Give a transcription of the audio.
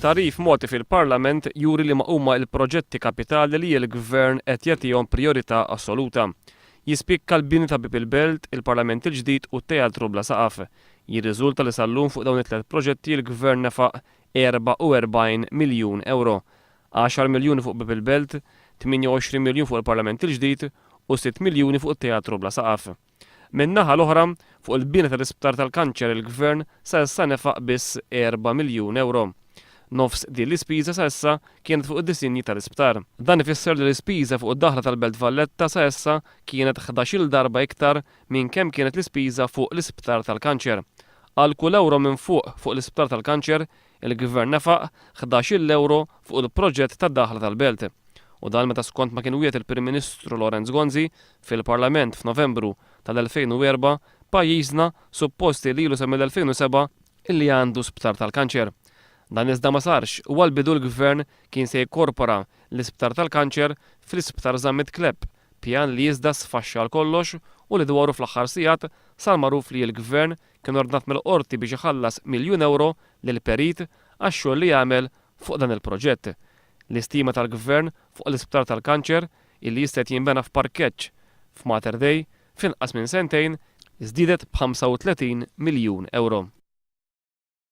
Tagħrif mogħti fil-Parlament juri liema huma l-proġetti kapitali li l-Gvern qed jagħtihom prijorità assoluta. Jispikka l-bini ta' Bieb il-Belt, il-Parlament il-ġdid u t-Teatru bla saqaf. Jirriżulta li sal-lum fuq dawn it-tliet proġetti l-Gvern nefaq 44 miljun ewro. Għaxar miljuni fuq Bieb il-Belt, 28 miljun fuq il-Parlament il-ġdid u sitt miljuni fuq it-Teatru bla saqaf. Min-naħa l-oħra, fuq il-bini tal-isptar tal-kanċer il-Gvern sa issa nefaq biss erba' miljun ewro. Nofs din l-ispiża sa issa kienet fuq id-disinji tal-isptar. Dan ifisser li l-ispiża fuq id-daħla tal-Belt Valletta sa issa kienet ħdax-il darba iktar minn kemm kienet l-ispiża fuq l-isptar tal-kanċer. Għal kull ewro minfuq fuq l-isptar tal-kanċer, Il-Gvern nefaq ħdax-il ewro fuq il-proġett tad-daħla tal-Belt. U dan meta skont ma kien wiegħed il-Prim Ministru Lawrence Gonzi fil-Parlament f'Novembru tal-2004, pajjiżna suppost li ilu sa mill-2007 illi għandu sptar tal-kanċer. Dan iżda ma sarx u għall-bidu l-Gvern kien se jikkorpora l-isptar tal-kanċer fl-Isptar Zammit Klepp, pjan li iżda sfaxxa għal kollox u li dwaru fl-aħħar sigħat sar magħruf li l-Gvern kien ordnat mill-Qorti biex iħallas miljun ewro lil perit għax-xogħol li għamel fuq dan il-proġett. L-istima tal-Gvern fuq l-isptar tal-kanċer, illi jista' qed jinbena f'parkeġġ f'Mater Dei, f'inqas minn sentejn, żdiedet b'35 miljun ewro.